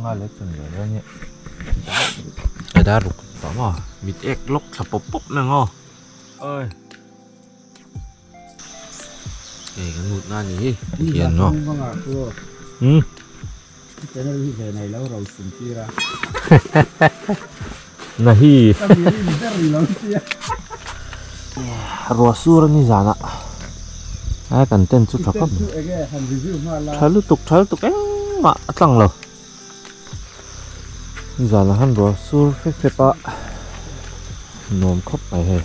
nga leh chanve vel ania dar ruk tawh maw mit ek lawk thla pawp pawp mai ang aw oi hei kan mut na ni hi hian maw umm nahi ruah sur a ni zanah a kan tent chu tha khawp mai tha lutuk tha lutuk engmah a tlang lo nizanah khan ruah sur fep fep a nuam khawp mai hei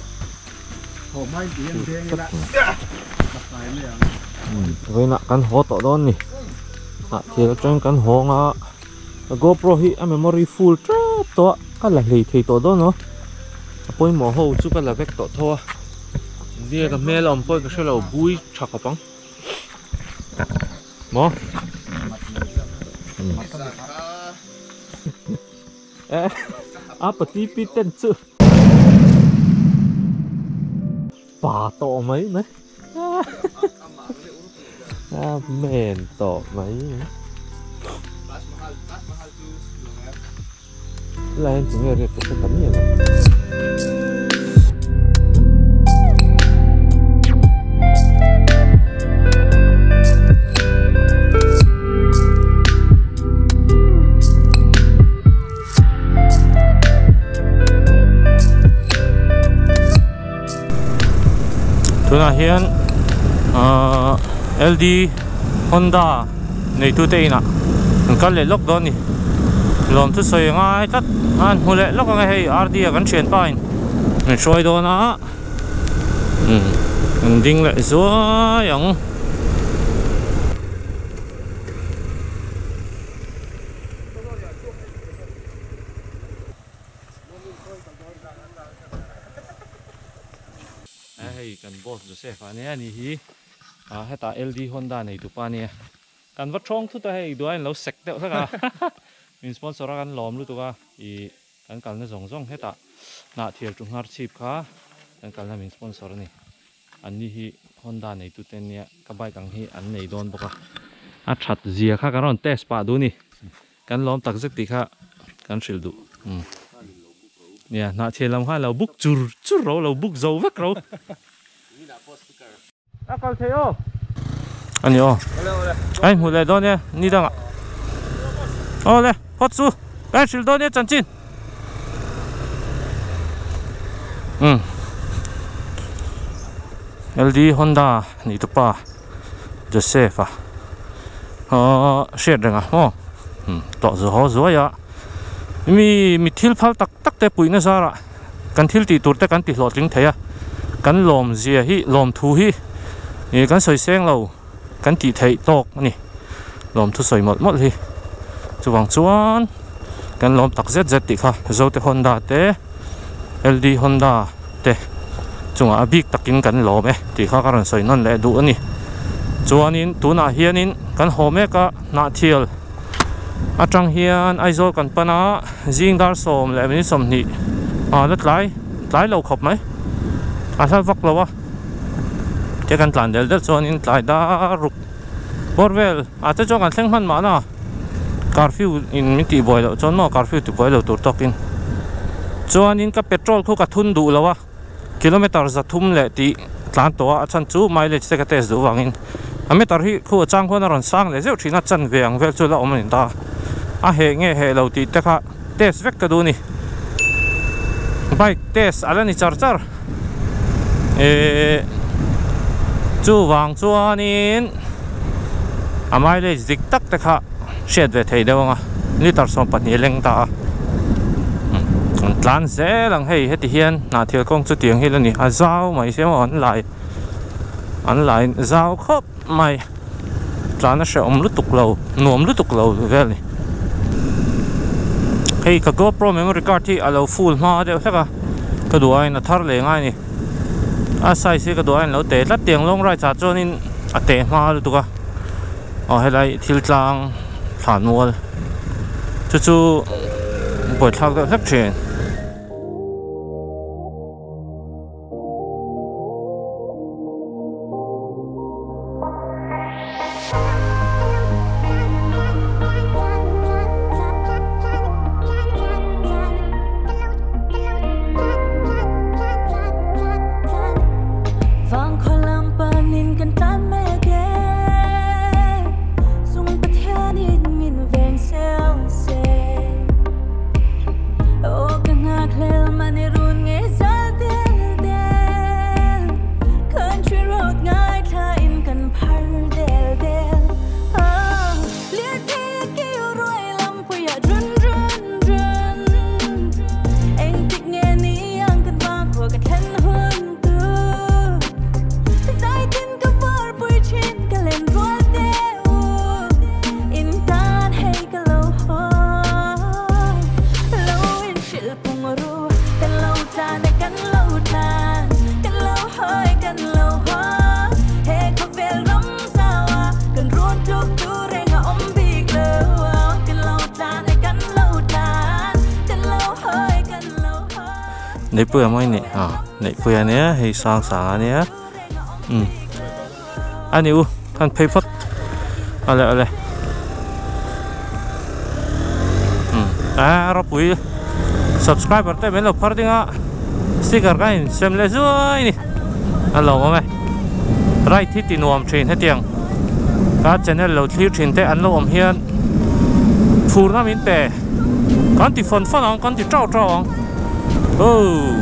vawiinah kan haw tawh dawn a ni hnahthial atangin kan hawng a ka gopro hi a memory full tep tawh a ka la hlei thei tawh dawn aw a pawimawh ho chu ka la vek tawh tho a nia ka hmel a awm pawh ka hrelo bui tha khawp ang maw a pati pi ten chu pa tawh mai mai a men tawh mai lai hian tinge riak ka hre ta miah lo. Tunah hian ahh L D Honda neitute inah an kal leh lawk dawn a ni lawm chu sawi a ngai tlat a an hmu leh lawk ang e hei R D a kan thianpa in min hruai dawn a umm an ding leh zuai ang. Hei kan boss Joseph a nia ni hi ah hetah LD Honda nei tupa ania kan va thawng thut a hei duai an lo sek deuh hlek a min sponsor a kan lawm lutuk a ih kan kalna zawng zawng hetah hnah thial chu nghar chhip kha kan kalna min sponsor a ni an ni hi Honda nei tute ania ka bike ang hi an nei dawn bawk a a that zia kha kan rawn test pah duh a ni. Kan lawm tak zet tih kha kan hrilh duh. Umm. Nia, hnahchhiah lam khan lo buk chur chur ro, lo buk zo vek ro. A kal thei aw. A ni aw. A inhmuh leh dawn e, ni dangah. Aw le, phawt chu. Ka inhrilh dawn e chanchin. Umm. LD Honda ni tupa. Joseph a aw hriat reng a maw tawh zu haw zuai a mi mi thil phal tak tak te puihna zarah kan thil tih tur te kan ti hlawhtling thei a kan lawm zia hi lawm thu hi ih kan sawi seng lo kan tih theih tawk a ni lawm thu sawi mawlh mawlh hi chuvang chuan kan lawm tak zet zet tih kha Zote Honda te L D Honda te chungah a bik takin kan lawm e tih kha ka rawn sawi nawn leh duh a ni. Chuanin tunah hianin kan haw mek a Hnahthial atang hian Aizawl kan pan a zing dar sawm leh minute sawmhnih ah la tlai tlai lo khawp mai a hla vak lo a te kan tlan del del chuanin tlai dar ruk bawr vel ah te chuan kan thleng hman mahna curfew in min tih buai loh chuan maw curfew ti buai lo tur tawkin chuanin ka petrol khu ka thun duh lo a kilometer za thum leh tih tlan tawh a a chhan chu mileage te ka test duh vangin a meter hi khu a chang khuan a rawn sang leh zeuh thin a chanve ang vel chu la awm a ni ta a heh nge heh lo tih te kha test vek ka duh a ni bike test a la ni char char ehh chuvang chuanin a mileage dik tak te kha hriat ve thei deuh ang a litre 12 leng ta a an tlan zel ang hei heti hian hnahthil kawng chu tiang hi la ni a zau mai sia maw an lai an lai zau khawp mai tlan a hrehawm lutuk lo nuam lutuk lo vel a ni hei ka gopro memory card hi a lo full hma deuh hlek a ka duh aiin a thar leh ngai a ni a size hi ka duh aiin a lo teh tlat tiang long ride ah chuanin a teh hma lutuk a. Aw helai thil tlang thlan mual chu chu buaithlak deuh hlek thin. Neihpuia maw i nih? Aw Neihpuia ania hei Sangsanga ania umm a ni u khan phei phawt awle awle umm a ropui subscriber te min lo phar ding a sticker kha in sem leh zuai a ni a lawm awm e ride hi ti nuam thin hetiang ka channel lo thlir thin te an lo awm hian phurna min pe kan ti fawn fawn ang kan ti tau tau ang oh.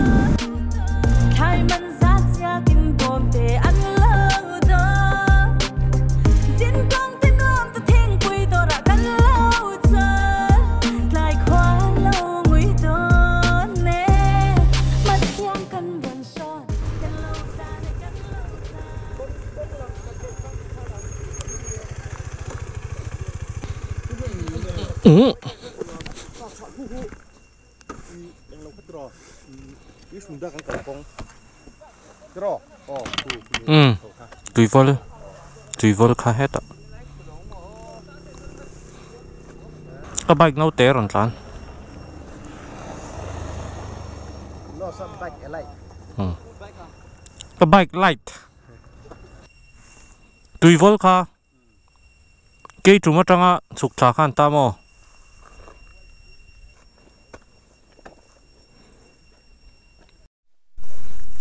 Umm tuivawl tuivawl kha hetah ka bike naute a rawn tlan ka bike light tuivawl kha. Kei tum atanga chhuk thla khan ta maw?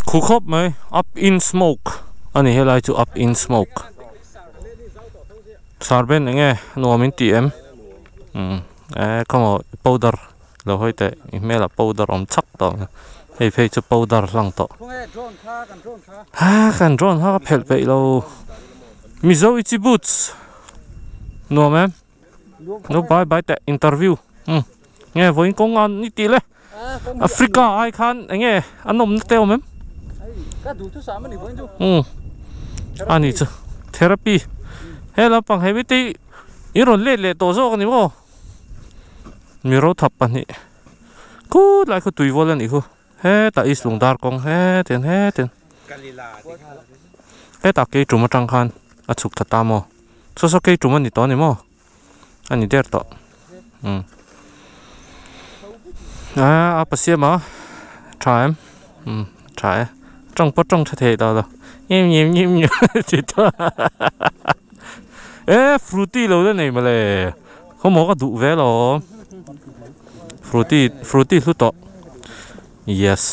Khu khawp mai up in smoke a ni helai chu up in smoke sarben eng nge nuam in ti em umm eh khawmaw powder lo hawi teh i hmelah powder awm chak tawh ang hei phei chu powder hlang tawh ha kan drone kha ka phelh peih lo. Mizo Itchy Boots nuam em no bai bai teh interview umm nge vawiin kawng an ni tih le Africa ai khan eng nge an awmna te awm em umm a ni chu therapy he lampang he mite hi in rawn let leh tawh zawk a ni maw mi rothap pahnih khut lai khaw tui vawl a nih khu. Hetah East Lungdar kawng hetin hetin hetah keitum atang khan a chhuk thla ta maw saw saw keitum a ni tawh a ni maw a ni der tawh umm a a pasiam a tha em umm tha e tawng pawh tawng tha thei tawh lo ngim ngim ngim ngim ti tawh e frooti lo la nei mawle khawmaw ka duh ve alawm. Frooti frooti hlu tawh yes.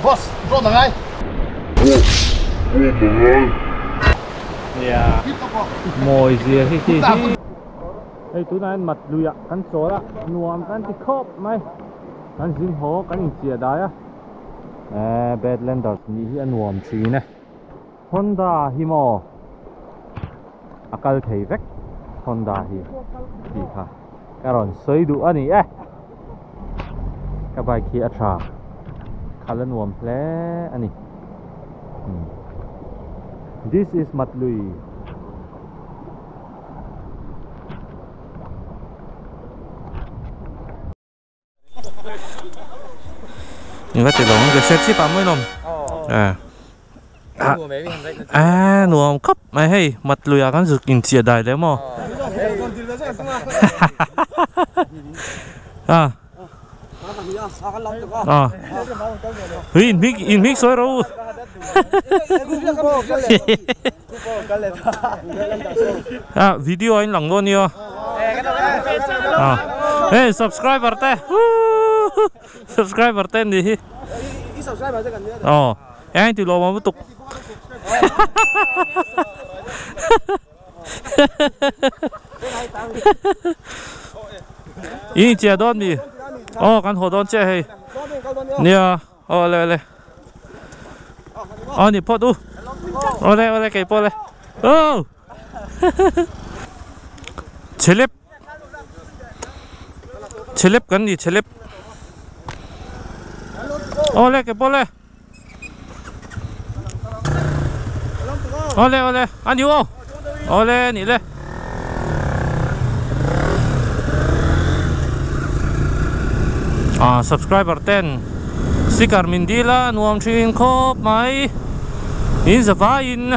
Boss, drone là ngay. Yeah. Mồi gì hi hi hi. Hey, tụi này mặt lùi ạ, cắn số đó, nuông cắn thì khốp mày. Cắn dính hố, cắn hình chìa đáy á. Badlanders ni hi anuam thin e. Honda hi maw a kal thei vek Honda hi tih kha ka rawn sawi duh a ni e. Ka bike hi a tha khal a nuam hle a ni. This is Matlui. Những cái tiền lồng cái xe chip à mới lồng à à nuông khắp mày hay mặt lùi à con rực in chia đài đấy mà à à in mic soi rồi à video anh lồng luôn nhá à hey subscriber te subscriber tên gì? Ờ, anh thì lo mà tục. Ý chè đón gì? Ờ, căn hộ đón chè hay. Nè, ờ lẹ lẹ. Ờ, nè pot u. Ờ lẹ lẹ cái pot lẹ. Ờ. Celeb. Celeb kan ni celeb. Ole cái bole. Ole ole, anh yêu không? Ole nị le. À subscriber ten. Sticker min dila nuam thin khop mai. In zava in.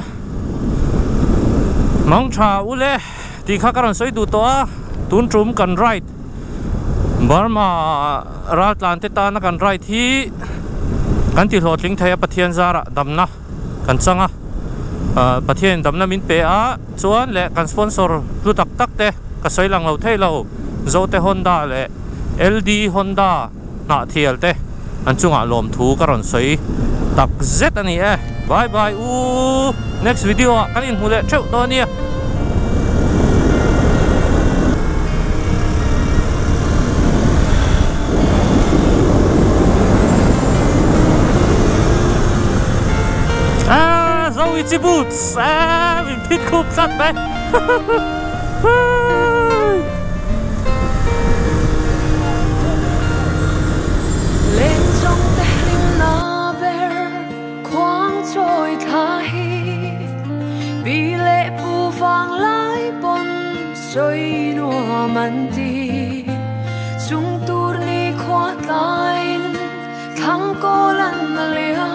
Mong cha ule ti kha karan soi du to a tun trum kan right. Burma ral tlan te tana kan right hi kan ti hlawhtling thei a Pathian zara damna kan changa Pathian damna min pe a chuan leh kan sponsor hlu tak tak te ka sawi lang lo thei lo Zote Honda leh LD Honda hnah thial te an chungah lawm thu ka rawn sawi tak zet a ni e. Bye bye u next video ah kan inhmu leh theuh dawn nia. À, Zoe Boots, à, mình thích khúc sắt đấy. Lên trong tên na ber khoáng trôi tha hi bi lệ phù vàng lái bon soi nua man ti chúng tur ni khoa tain thăng cô lan na lia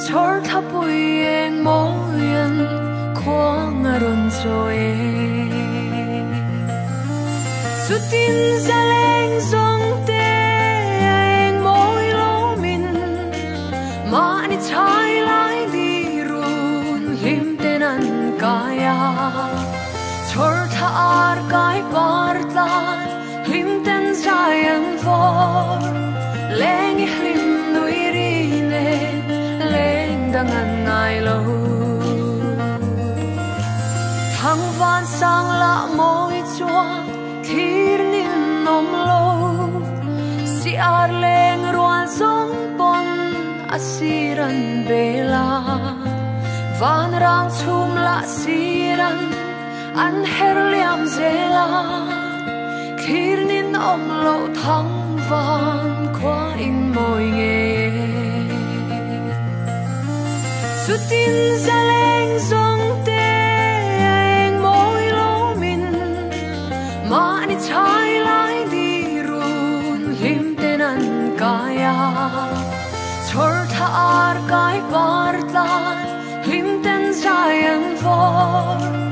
chor tha pui eng moyan khoang aron choe chu tin za leng zong te eng moi lo min ma ni chai lai di run lim ten an kaya chor tha ar kai par tlan lim ten zai an vor leng i hlim nui ri ne dangan ngai lo thang van sang la moi chua thir nin nom lo si ar leng rual zong pon asiran bela van rang chum la siran an her liam zela thir nin om lo thang van khwa in moi nge. Chu tin za leng zong te eng moi lo min ma ni chai lai di run lim ten an kaya chor tha ar kai par tlan lim ten zai an vor.